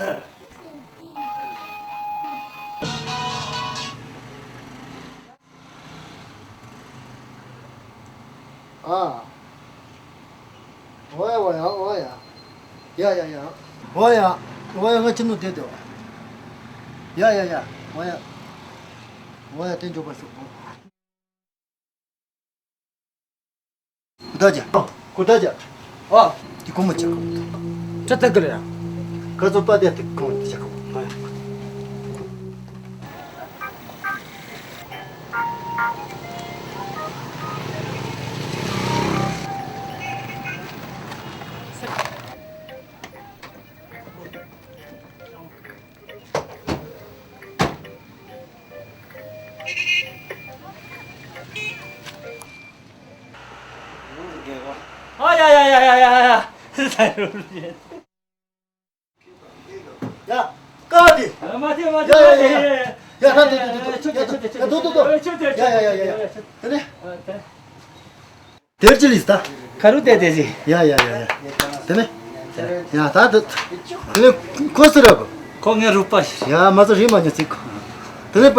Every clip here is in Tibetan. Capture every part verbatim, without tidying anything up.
ཨ། འོ་ཡ་འོ་ཡ་འོ་ཡ། ཡ་ཡ་ཡ། འོ་ཡ། འོ་ཡ། ང་ཁྱིམ་ནང་བསྡད་དོ། ཡ་ཡ་ཡ། འོ་ཡ། འོ་ཡ། དེ་འཇོག་པར་ཤོག་གོ། ཀུ་ཏ་ཅ། ཀུ་ཏ་ཅ། ཨ། དེ་ཁོ་མོ་ཅ། ཅ་ཏ་ཀ་ར། ཁ་ཚོ་པ་དེ་དེ་ཁོ་མོ་ཅ་ཁོ། ཨ་ཡ་ཡ་ཡ་ཡ་ཡ་ཡ། ཡ། ཀ་དེ། མ་ཐེ་མ་ཐེ། ཡ་ཡ་ཡ་ཡ། ཡ་ད་དེ་དེ་དེ་དེ། ཡ་ད་ཡ་ད་དེ་དེ་དེ། ཡ་ཡ་ཡ་ཡ་ཡ། དེ་ནས། དེར་ཅི་ལིས་ད། ཁ་རུ་དེ་དེ་ཟི། ཡ་ཡ་ཡ་ཡ། དེ་ནས། ཡ་ད་དེ། དེ་ནས་ཁོ་སི་ར་གོ། ཁོ་ངའི་རུ་པ་ཞིག་ཡ་མ་ཚོ་རི་མ་ཉོ་ཚིག་གོ། དེ་ནས་པ།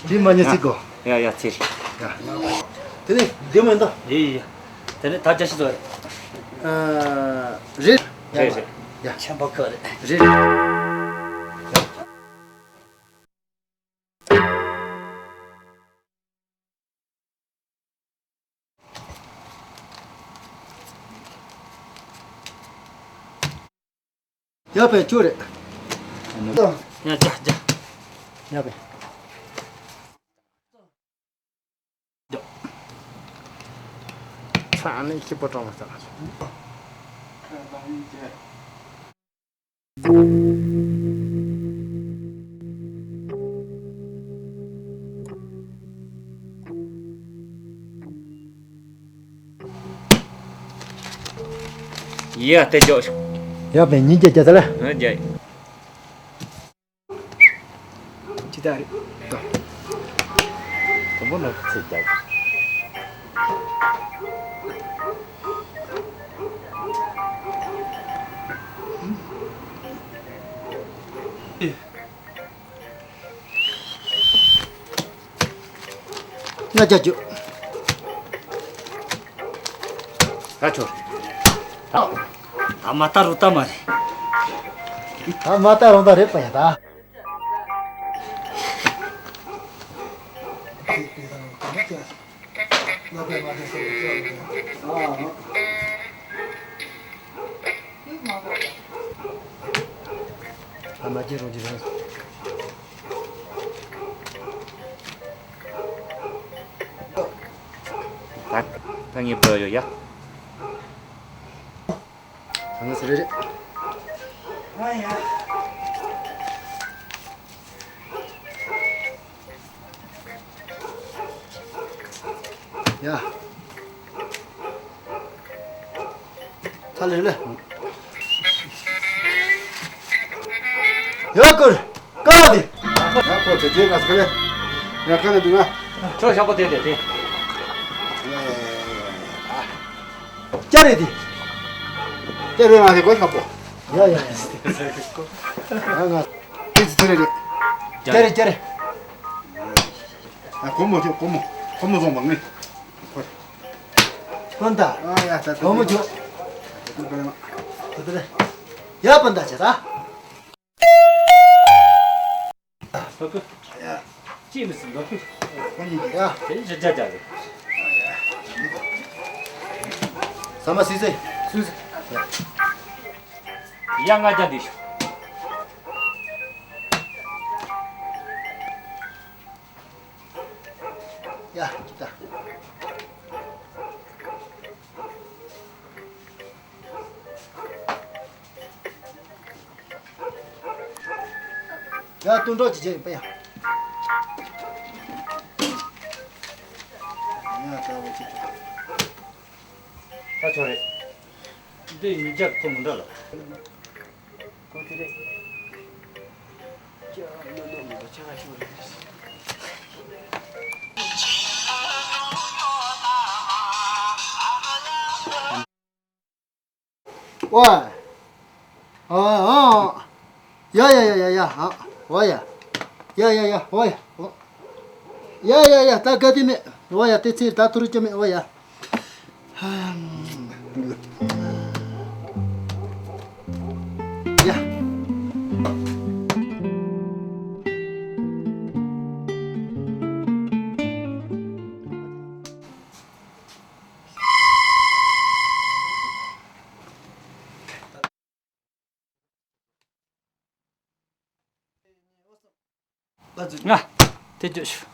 རི་མ་ཉོ་ཚིག་གོ། ཡ་ཡ་ཚེ་རི། ཡ། དེ་ནས་དེ་མ་ཡིན་ད། ཡེ་ཡེ། དེ་ནས་ད་རྒྱ་ཤི་ཚོ་རེད། ཨ། རེད། རེད་རེད། ཡ། ཆེན་པོ་ཁ་རེད། རེད་རེད། ཡ་བས་ཁྱོད་རེད། ཡ་རྒྱ་རྒྱ། ཡ་བས། ཚ་ནི་སྐྱིད་པོ་གྲོང་ས། ཡ་དེ་འཇོག་ཤོག་ཡ་བས་ཉིན་རྒྱ་རྒྱ་ས་ལ། ཨ་རྒྱ། ཅི་ལྟར་རེད། དུམ་བུ་ནག་ཚིག་རྒྱག་ང་རྒྱ་རྒྱུ། ད་ཆོར། ད་མ་ལྟ་རུ་ལྟ་མ་རེད། ད་མ་ལྟ་རུ་ལྟ་རེད་པ་ཡ་ད། ཨ་མ་ཅི་རུང་ཅི་རུང་། ད་ད་ངས་འབུལ་ཡོད་ཡ། ང་ཚོ་རེ་རེ། ཨ་ཡ། ཡ། ཐ་ལེ་ལེ། ཡ་ཀུར། ཀ་དེ། ཡ་ཀུར་དེ་དེ་ག་སྐ་ལེ། ཡ་ཀ་ལེ་དུ་ང་། ཁྱོད་ཞག་པོ་དེ་དེ་དེ། ཀྱ་རེ་དེ། ཀྱ་རེ་ང་དེ་གོ་ཞག་པོ། ཡ་ཡ་ཡ། ང་ང་། དེ་ཚི་ཚི་རེ་རེ། ཀྱ་རེ་ཀྱ་རེ། ཨ་ཁོ་མོ་ཁྱོད་ཁོ་མོ་ཁོ་མོ་བཟུང་བ་ངས། ཧོན་ད། ཨ་ཡ་ད་ད། ཁོ་མོ་ཁྱོད། ད་ད་ད། ད་ད་ད། ཡ་པན་ད་ཆ་ད། ལོ་ཀུ། ཡ། ཅི་མི་སྲིད་ལོ་ཀུ། ཁོ་གཉིས་ཀྱི་ཡ། དེ་ཇི་ཇ་ཇ་རེད། ཟ་མ་སི་སི། སུ་སི། ཡ་ང་ཅག་འདི་ཤོག་ཡ་ཅི་ད། ཡ་སྟོན་གྲོགས་ཀྱི་རྗེས་ཡིན་པ་ཡ། ཡ་ད་འོ་ཅི་ད། ད་ཆོག་རེད། འདི་ཡིན་ཅག་ཁོ་མི་འདྲ་ལ། ཁོ་དེ་རེད། ཅག་ནོ་ནོ་མི་འདུག་ཆ་ཤོག་རེད། ཝེ། ཨ་ཨ། ཡ་ཡ་ཡ་ཡ་ཡ། ཨ། འོ་ཡ། ཡ་ཡ་ཡ། འོ་ཡ། འོ། ཡ་ཡ་ཡ། ད་ག་དེ་མེད། འོ་ཡ། དེ་ཚེ་ད་ཐུར་ཅི་མེད། འོ་ཡ། ཡ། ང་། དེ་བརྗོད་ཞུ།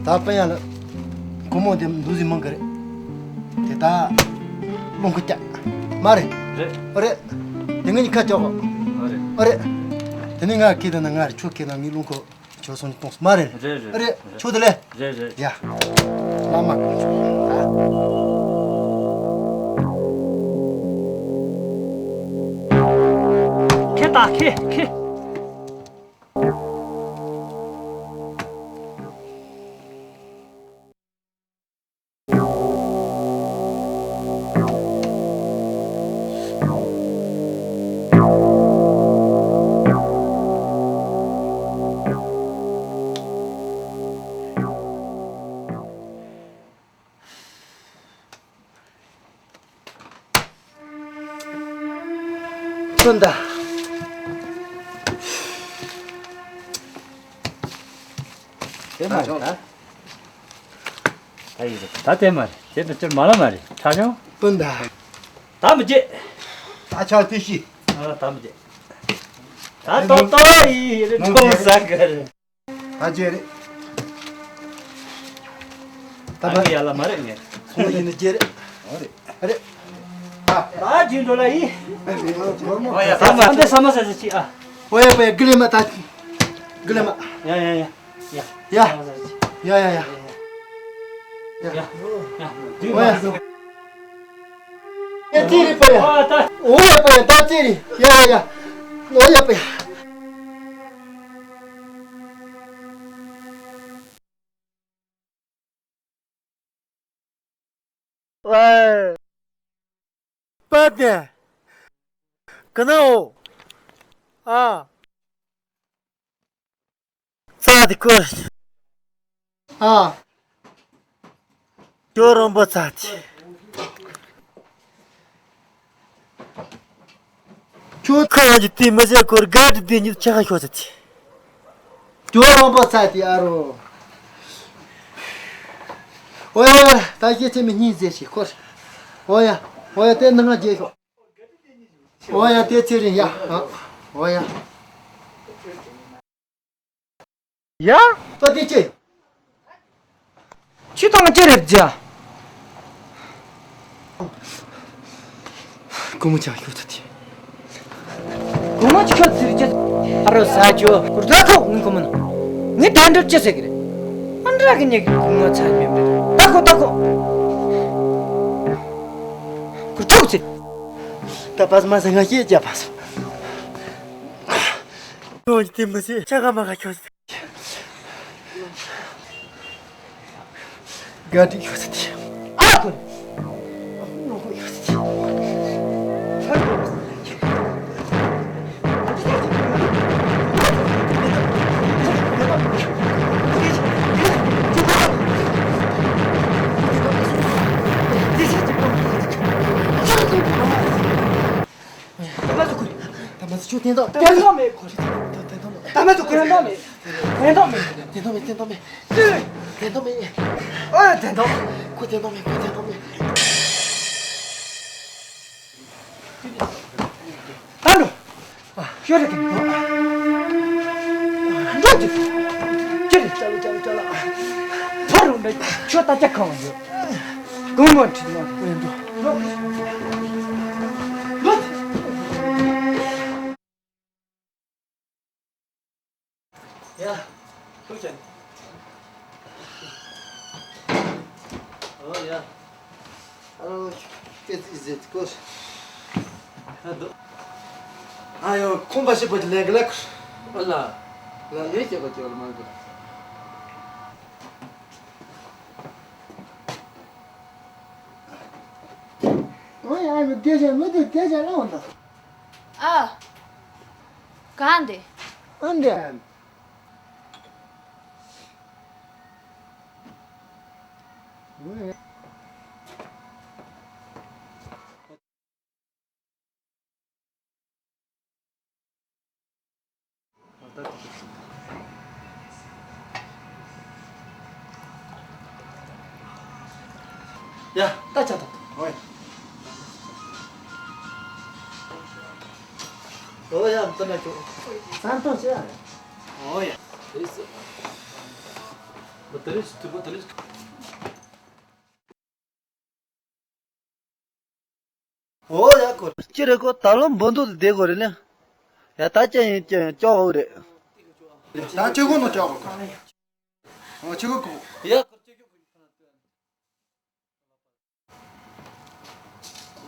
ད་དཔེ་ཡང་ལ། སྒོར་མོ་དེ་འདུག་ཟིན་མང་གི་རེད། དེ་ད་རླུང་ཁུ་རྒྱག་མ་རེད། རེད། ཨ་རེད། དེ་ངས་ནི་ཁ་རྒྱག་གོ། ཨ་རེད། ཨ་རེད། དེ་ནི་ང་ཁྱེད་དང་ན་ང་རེད། ཁྱོད་ཁྱེད་དང་ངའི་རླུང་ཁུ་ཁྱོད་སོང་ནི་གཏོང་སོང་མ་རེད། རེད་རེད། ཨ་རེད། ཆོག་དེ་ལས། རེད་རེད། ཡ། བླ་མ་དཀོན་མཆོག་ཁེ་ད་ཁེ་ཁེ། སྤུན་ཟླ། དེ་མ་རེད་ད། ད་ཡིན་ཟེར། ད་དེ་མ་རེད། དེ་ད་ཅིར་མ་ལ་མ་རེད། ཁྲ་ཆུང་། སྤུན་ཟླ། ད་མི་བརྗེད། ད་ཆ་དེ་ཤི། ཨ། ད་མི་བརྗེད། ད་ཏོག་ཏོག་ཡིན་རེད། ནང་ཁྲོམ་ཟ་གི་རེད། ད་རྗེས་རེད། ད་ད་ངས་ཡར་ལ་མ་རེད་ངས། ཚོང་ཡིན་ན་རྗེས་རེད། རེད། ད་རྗེས་འགྲོ་ལ་ཡིན། ཨ་ཡ། ད་མ་འདི་ས་མ་ཟ་ཟ་ཅི་ཨ། ཨོ་ཡ། ཨོ་ཡ། གི་ལེ་མ་ད། གི་ལེ་མ། ཡ་ཡ་ཡ། ཡ། ཡ། ས་མ་ཟ་ཟ་ཅི། ཡ་ཡ་ཡ། ཡ། ཡ། ཡ། ཨོ་ཡ། ཡ། ཙི་རི་པ་ཡ། ཨོ་ད། ཨོ་ཡ་པ་ཡ། ད་ཙི་རི། ཡ་ཡ་ཡ། ཨོ་ཡ་པ་ཡ། ཨེ། པ་ཏེ། ག་ན་འོ། ཨ། ཚ་དེ་ཁོ། ཨ། ཇོ་རོང་པོ་ཚ་དེ། ཁྱོད་ཁ་བ་ཅི་དེ་མི་ཟེར་ཁོར་ག་དེ་དེ་ཉིད་ཆ་ཁ་ཤོ་ཚ་དེ། ཇོ་རོང་པོ་ཚ་དེ་ཨ་རོ། ཨོ་ཡ། ད་ཤེས་ཚེ་མི་གཉིས་ཟེར་ཞིག་ཁོར། ཨོ་ཡ། ཨོ་ཡ། དེ་ནང་ང་རྗེས་ཤོག་ཨོ་ཡ། དེ་ཚེ་རིང་ཡ། ཨོ་ཡ། ཡ། ད་དེ་ཅི། ཁྱོད་དང་ཅི་རེད་ཇ། ཀུ་མུ་ཅག་ཤོད་ཚ་དེ། ཀུ་མུ་ཅི་ཤོད་ཚིར་ཅི། ཨ་རོ་ས་ཅོ། ཀུར་ད་ཐོག་ངི་ཀུ་མུ་ནོ། ངི་ད་འགྲུབ་ཅི་ཟེར་གི་རེད། ཨ་འདྲ་གི་ཉེ་གི་ཀུ་མུ་ཚ་མེད་མེད། ད་ཁོ་ད་ཁོ། ཀུར་ཐོག་ཚེ། ད་པ་སི་མ་ཟེར་ང་ཤེས་ཅ་པ་སི། ཁྱོད་ཀྱིས་དེ་མི་ཟེར། ཆ་ག་མ་ག་ཁྱོད་ཟེར། ག་འགྲིག་ཡོད་ཟེར་དེ། ཨ་ཁུ། ནོར་ཡོད་ཟེར་དེ། ད་མ་ཟུག་གུ། ད་མ་ཟུག་ཁྱོད་བསྟན་ཐོག་བསྟན་ཐོག་མེད་ཁོ། ད་བསྟན་ཐོག་མེད། ད་མ་ཟུག་གུ་བསྟན་ཐོག་མེད། བསྟན་ཐོག་མེད། བསྟན་ཐོག་མེད། བསྟན་ཐོག་མེད། ཨོ་བསྟན་ཐོག་ཁོ་བསྟན་ཐོག་མེད། ཁོ་བསྟན་ཐོག་མེད། ད་འགྲོ། ཤོད་རེ་གི། འགྲོ་གི། ཅི་རེད། ཅ་ལ་ཅ་ལ་ཅ་ལ། ཕར་རུ་འདྲ་ཁྱོད་ད་ཅག་གང་ཡོད། གང་མ་ཁྲིད་མ། འགྲོ། འགྲོ། འགྲོ། ཡ། ཐུགས་ཆེ། ཨོ་ཡ། ཨ་རོ། ཏེ་ཙི་ཟེར་ཀོ། ཨ་དོ། ཨ་ཡོ། ཁོང་པ་ཞིག་པོ་ཅི་ལེགས་ལེགས། ཨ་ལ། ལ་ཡོད་ཅེས་པ་ཅི་བ་ལ་མ་གོ། ཨོ་ཡ། མི་སྡེ་ཆེན་མི་སྡེ་སྡེ་ཆེན་ལ་འོང་ད། ཨ། གང་འདི། ཨ་འདི། ཡ། ད་ཆ་ཐོབ། ཨོ་ཡ། ཨོ་ཡ། ད་ན་ཆོག་ས་མཐོང་ཆེ་ཡ། ཨོ་ཡ། དེ་སུ། མ་དེ་རིང་ཐུག་པ་དེ་རིང་། ཨོ་ཡ། ཁོ་ཅི་རེད། ཁོ་ད་ལོ་འབུ་འདུག་བསྡད་དགོས་རེད་ལེ། ཡ། ད་ཅི་ཡིན་ཅི་ཡིན་སྐྱོ་བོ་རེད། ད་ཆུ་ཁོ་ནོ་སྐྱོ་བོ། ཨོ་ཆུ་ཁོ་ཁོ། ཡ།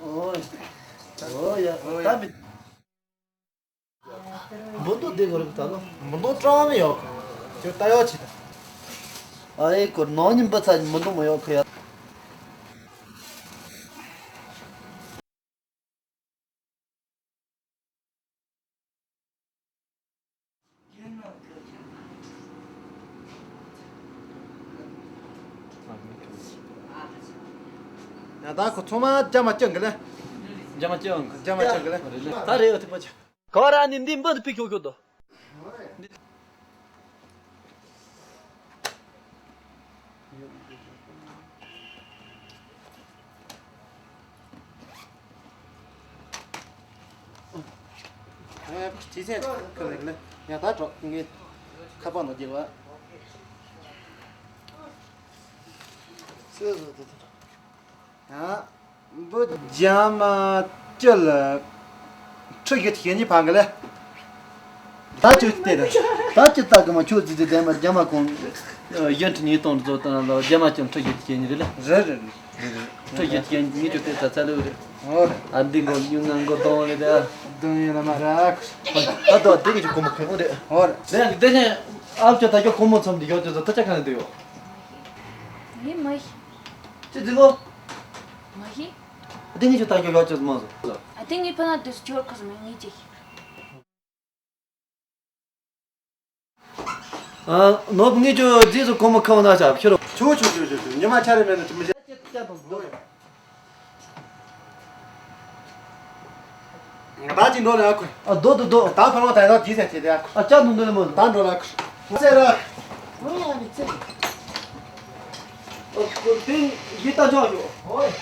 ཨོ་ཡ། ཨོ་ཡ། ད་མི། འབུ་འདུག་བསྡད་དགོས་རེད་ད་ལོ། འབུ་འདུག་གྲང་མི་ཡོད། ཁྱོད་ལྟ་ཡག་བྱེད་ད། ཨ་ཡེ། ཁོ་ནང་ཉིན་འབུ་ཚ་འབུ་འདུག་མ་ཡོད་ཁོ་ཡ། ཡ། ད་ཁོ་ཚང་མ་རྒྱ་མ་སྐྱོན་གི་ལེ། རྒྱ་མ་སྐྱོན་གི། རྒྱ་མ་སྐྱོན་གི་ལེ། ད་རེད། ཨོ་ཐིག་པ་ཆ། ག་ར་ནི་འདི་འབུ་འདི་ཕི་ཁྱོ་ཁྱོ་དོ། ཨེ། ཅི་ཟེར་ག་ལེ་ག་ལེ། ཡ། ད་གྲོགས་ངའི་ཁ་པར་ནང་རྒྱག་པ། ཡ། འབུ་རྒྱ་མ་སྤྱི་ལ་ཁྲི་བཞི་བཅུ་ཞེ་གཉིས་ཕང་གི་ལེ། ད་ཅི་སྟེ་རེད། ད་ཅི་ལྟ་གི་མ་ཁྱོད་ཟིག་དེ་དེ་མ་རྒྱ་མ་གོང་གཞི་ཁྲི་ཉིས་སྟོང་རྫོགས་དང་ལ་རྒྱ་མ་ཅུང་ཁྲི་བཞི་བཅུ་ཞེ་གཉིས་རེད་ལེ། རེད་རེད་རེད། ཁྲི་བཞི་བཅུ་ཞེ་གཉིས་ཁྱོད་དེ་ད་ཚ་ལེ་རེད། ཨོ་རེད། ཨ། འདི་མགོ་ཡུ་ང་མགོ་གདོང་རེད་ད། གདོང་ཡིན་ལ་མ་ར། ཨ། ད་དེ་གི་ཅིག་གོང་མ་ཁེ་མོ་རེད། ཨོ་རེད། དེ་ཡང་དེ་ནས་ཨ་ཅོ་ད་ཅོ་གོང་མ་ཚོམ་འདི་ཡོད་ཅོ་ད་ད་ཅ་ག་ནས་འདི་ཡོད། ངས་མ་ཤེས། ཅི་འདི་གོ། མ་ཤེས། ཨ། དེ་ངས་ཁྱོད་ལྟ་རྒྱུ་ཡོད་ཅོ་མ་སོང་། ཨ། དེ་ངས་ཕ་ན་དུས་སུ་ཁྱོད་ཁ་སོང་མེད་ངས་ཅི་ཤེས། ཨ། ནོར་བུ་ངས་ཁྱོད་རྗེས་སུ་གོང་མ་ཁ་བ་ན་ཆ་ཕྱི་རོ། ཆོ་ཆོ་ཆོ་ཆོ་ཆོ། ཉི་མ་ཆ་རེ་མེད་ན་དྲི་མི་ཤེས། ད་ཅི་འགྲོ་ལ་ཨ་ཁུ། ཨ། སྡོད་སྡོད་སྡོད། ད་ཕ་ལོ་ད་ཡ་དེ་ཟེར་བྱེད་དེ་ཨ་ཁུ། ཨ། ཅག་འདུག་འདུག་ལ་མོ། ད་འགྲོ་ལ་ཨ་ཁུ། ཟེར་ར། ཨོ་ཡ་ནི་ཚེ། ཨ་ཁུ་དེ་ཡི་ད་ཆོག་ཡོ། ཨོ་ཡ།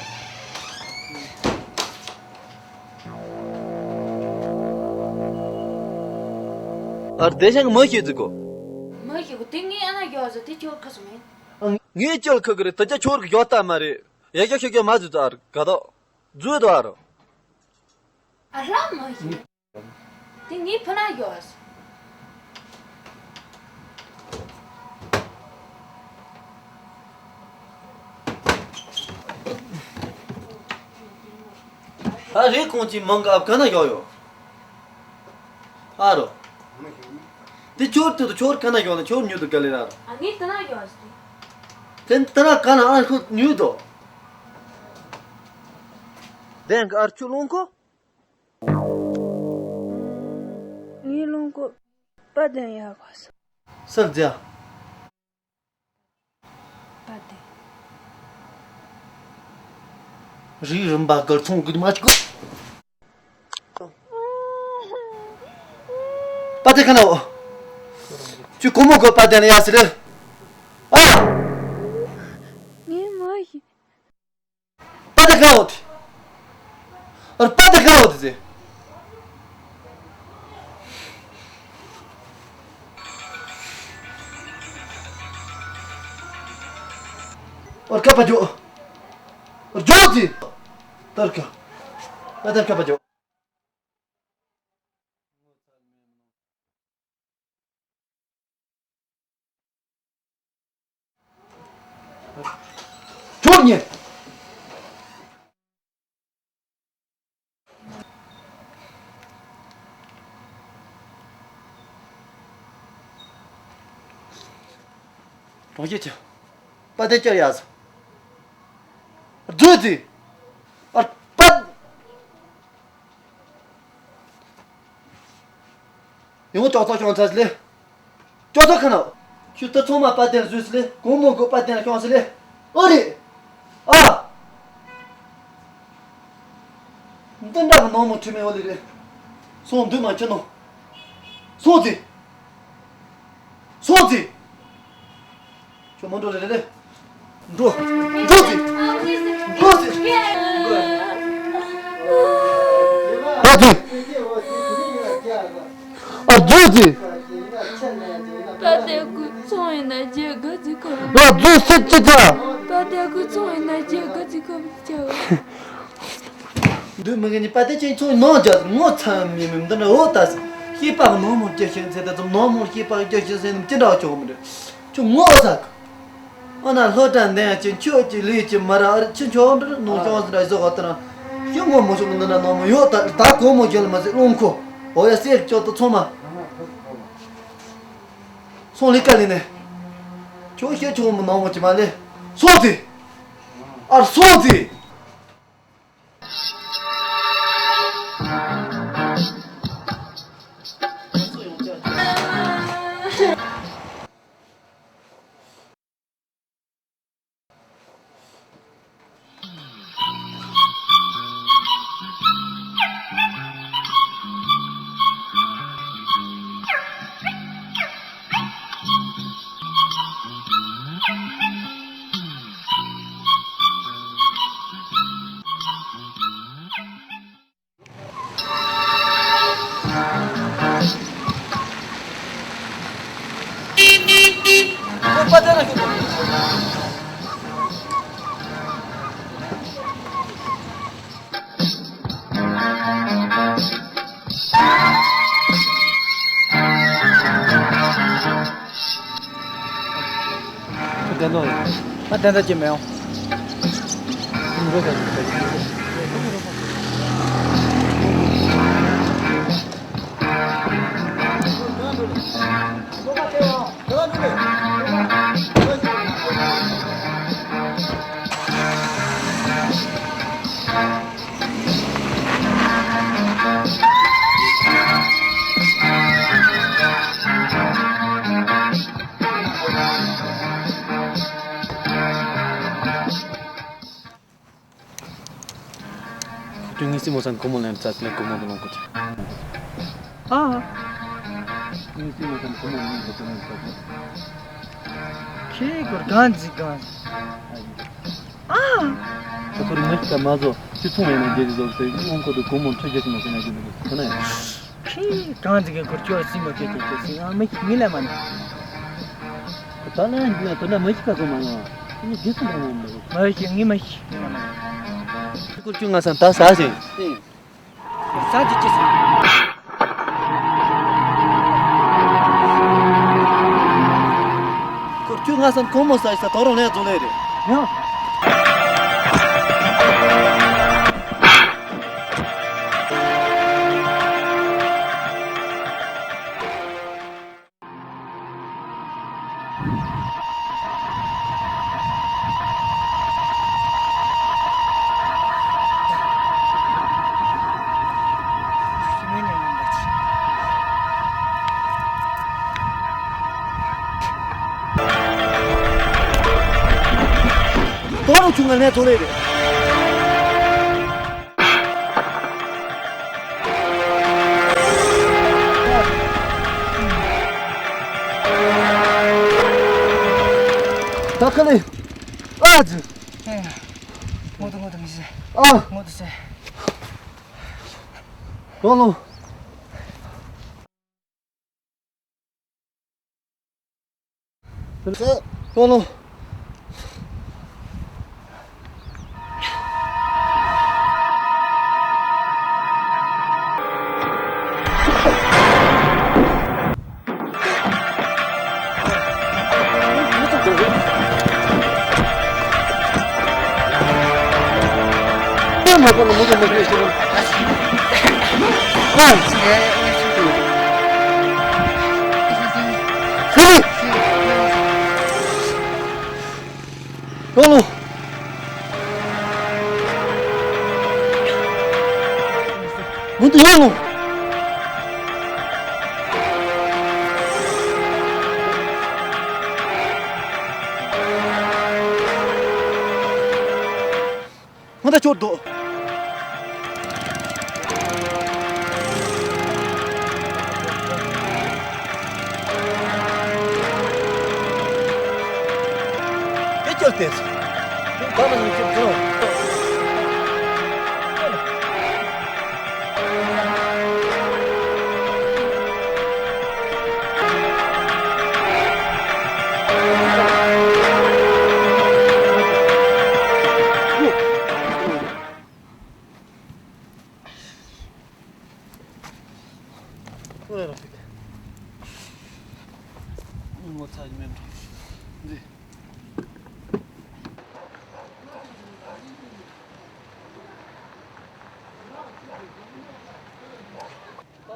ཨར་དེ་ཞང་མི་ཤེས་ཟིག་གོ། མི་ཤེས་གོ། དེ་ངས་ཨ་ན་ཡོད་ཟེར་དེ་ཁྱོད་ཁ་སོ་མེད། ཨ། ངས་ཅོལ་ཁ་གི་རེད། དེ་ཅག་ཁྱོད་གི་ཡོད་ད་མ་རེད། ཡ་ཤོག་ཤོག་ཤོག་མ་ཟིག་ཟ་ཨར་ག་དོ། ཛུ་དོ་ཨ་རོ། ཨ་ཧྲ་མ་ཡིན། དེ་ངའི་ཕུ་ན་ཡོད། ཨ་རེ་ཁོང་ཅི་མང་ག་ཨབ་ག་ན་ཡོད་ཡོད། ཨ་རོ། དེ་ཁྱོད་དེ་དུ་ཁྱོད་ག་ན་ཡོད་ན་ཁྱོད་ཉོ་དུ་ག་ལེ་ར་རོ། ཨ་ངའི་དེ་ན་ཡོད་ཟེར། དེ་དེ་ན་ག་ན་ཨ་ཁོ་ཉོ་དོ། དེང་གི་ཨར་ཆུ་ལོང་ཁོ། ངའི་ལོང་ཁོ་པ་དེ་ཡག་ག་ས། སར་ཛ། པ་དེ། རིགས་རིམ་པ་གར་ཚོང་གི་མ་ཅིག་པ་དེ་ག་ན་འོ། ཁྱོད་གོ་མོ་གོ་པ་དེ་ན་ཡ་སི་རེད། ཨ། ངས་མ་ཤེས། པ་ཏི་ཀ་འོ་དེ། ཨར་པ་ཏི་ཀ་འོ་དེ་ཟེ། ཨར་ཀ་པ་ཇོ། ཨར་ཇོ་དེ། ཏར་ཀ། ཨ་ཏར་ཀ་པ་ཇོ། ཁྱོད་ཉིད། གྲོང་ཁྱེར་ཆེ། པ་དེ་ཅར་ཡ་ཟ། རྫུས་ཏེ། ཨ་པ། ནོ་ཅོག་ཙོ་ཤོང་ཚར་ལེ། ཅོག་ཙོ་ཁ་ན། ཁྱོད་ད་ཚང་མ་པ་དེར་བཟོས་ལེ། གོང་མོ་གོ་པ་དེར་ཤོང་ཟེར་ལེ། ཨོ་རེད། ཨ། འདི་འདྲ་གི་ནོ་མོ་ཁྲིད་མེད་ཨོ་ལེ་རེད། སོང་འདུག་མ་ཁྱོད་ནོ། སོང་ཟེ། སོང་ཟེ། ཁྱོད་མ་འགྲོ་རེ་རེ་རེ། འགྲོ། འགྲོ་ཟེ། འགྲོ་ཟེ། འགྲོ་ཟེ། ཨ་འགྲོ་ཟེ། པ་དེ་ཁུ་ཚོང་ཡིན་ན་རྒྱལ་དགའ་ཟིག་ཁ། ཨ་འགྲོ་ཟེར་ཅི་ཆ། པ་དེ་ཁུ་ཚོང་ཡིན་ན་རྒྱལ་དགའ་ཟིག་ཁ་བྱ། འདུག་མི་ངན་གཉིས་པ་དེ་ཅན་ཚོ་ནང་རྒྱ་ངོ་ཚ་མི་མི་འདི་འདྲ་འོ་ད་ཟེར། སྐྱེས་པ་ནོར་མོར་སྐྱེ་ཤེས་ཚེ་ད་ཙམ་ནོར་མོར་སྐྱེས་པ་སྐྱེ་ཤེས་ཚེ་ནམ་ཅི་འདྲ་བ་ཆོག་མི་འདྲ། ཁྱོད་ངོ་ཨོ་ཟ་གི། ཨ་ན་ལྷོ་དྲ་འདན་ཡ་ཅི་ཁྱོད་ཀྱི་ལུས་ཀྱི་མ་ར་ཨ་རི་ཁྱི་ཁྱོད་འདྲ་ནོར་ཤོང་ཟེར་འདྲ་བཟོ་ག་ཏི་ན། ཁྱོད་ངོ་མོ་ཤོག་འདི་འདྲ་ནོར་མོ་ཡོད་ད་ད་གོ་མོ་རྒྱལ་མ་ཟེར་རླུང་ཁོ། ཨོ་ཡ་སེར་ཁྱོད་ད་ཚོང་མ། སོང་ལི་ཀ་ལི་ནས། ཁྱོད་ཤེས་ཆོག་མོ་ནོར་མོ་ཅི་མ་ལེ། སོང་ཟེ། ཨར་སོང་ཟེ། ད་ལྟ་ཅི་མེད། ཁྱོད་ངའི་སྲིང་མོ་ས་གོ་མོ་ལེན་ཙག་ལེ་གོ་མོ་དུ་ལོང་གོ་ཅི། ཨ། ངའི་སྲིང་མོ་ས་གོ་མོ་ལེན་ཙག་ལེ་ཙག་ལེ། ཁྱེད་གོར་གང་ཟིག་གང་ཟིག་ཨ། ཁོ་རང་མ་ཤི་ཀ་མ་བཟོ་ཅི་ཚོང་ཡིན་ན་རྒྱལ་གྱི་བཟོ་ཟེར་ངོ་ཁོ་དུ་གོ་མོ་འཕྲོད་རྒྱག་གི་མ་ཟེར་ན་རྒྱུ་འདུག་ཁོ་ན་ཡང་། ཁྱེད་གང་ཟིག་གི་གོར་ཁྱོད་སྲིང་མོ་ཁྱོད་ཁྱོད་ཁྱོད་སྲིང་ཨ་མ་ཤི་ངི་ལ་མ་ན། ད་ལན་འདི་ན་ད་ན་མ་ཤི་ཀ་བཟོ་མ་ན། ཁྱེད་ནི་རྒྱལ་སྲིང་མ་ན་མ་ན། མ་ཤི་ངི་མ་ཤི་ངི་མ་ན། ཁོ་ཁྱོད་ང་ས་ད་ས་ཞིང་། ས་ཅི་ཅི་ས། ཁོ་ཁྱོད་ང་ས་གོང་མོ་ས་ས་དོ་རོང་ལས་རྫོང་ལས་རེད། ཡང་། དོ་རུ་ཆུང་ང་ནས་ཐོ་ལེ་རེད། ད་ཁ་ལེ། ཨ་ཙི། ངོ་དུ་ངོ་དུ་མི་ཤེས། ཨ། ངོ་དུ་ཤེས། ལོ་ལོ། ལོ་ལོ། ཡོང་ལོ། མུ་མཐུད་ཡོང་ལོ། སྐྱོར་དོ། དེ་སྐྱོར་ཏེ། ད་ནི་ངས་ཁྱོད་ཚོ། ངོ་ཚ་ཉི་མ་འདི། ད་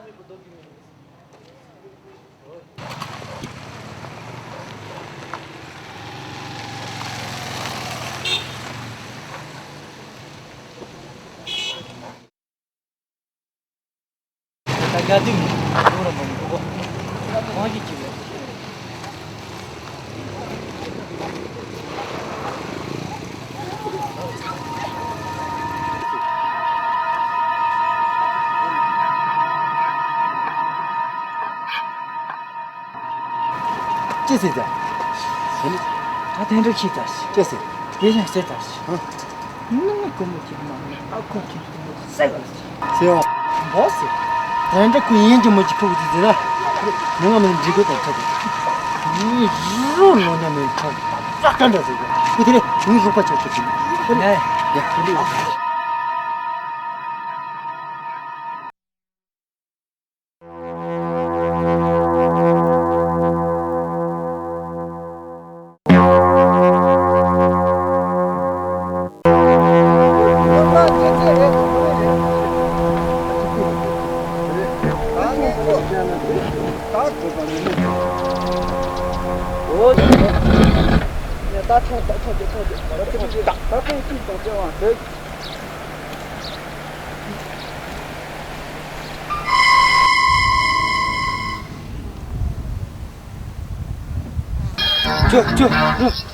དགའ་སྡུག་མི་འདུག་ར་མ་འདུག་གོ། གང་ཞིག་བྱེད་དགོས། ཅི་ཟེར་ད། ད་དེ་འདྲ་ཁྱི་ད། ཅི་ཟེར། དེ་བཞིན་ཟེར་ད། ཧ། ནང་ཀོ་མོ་ཁྱི་མ་ཨ་ཁོ་ཁྱི་ཟེར་བ། ཟེར་བ། འབོ་ཟེར། དེ་འདྲ་ཁོ་ཡིན་གྱི་མོ་ཅི་ཁུག་ཟེར་ཟེར་ན། ནང་ང་མི་འགྲིག་གི་ད་ཁྱི་ད། ནི་རུ་ནོ་ཉ་མི་ཁྱི་ད་ཀ་འདྲ་ཟེར་གི། ཁོ་དེ་ནི་རོགས་པ་ཆགས་ཆོག་གི། ཡ་ཡ་ཁྱི་ལུ། ཅོ་ཅོ།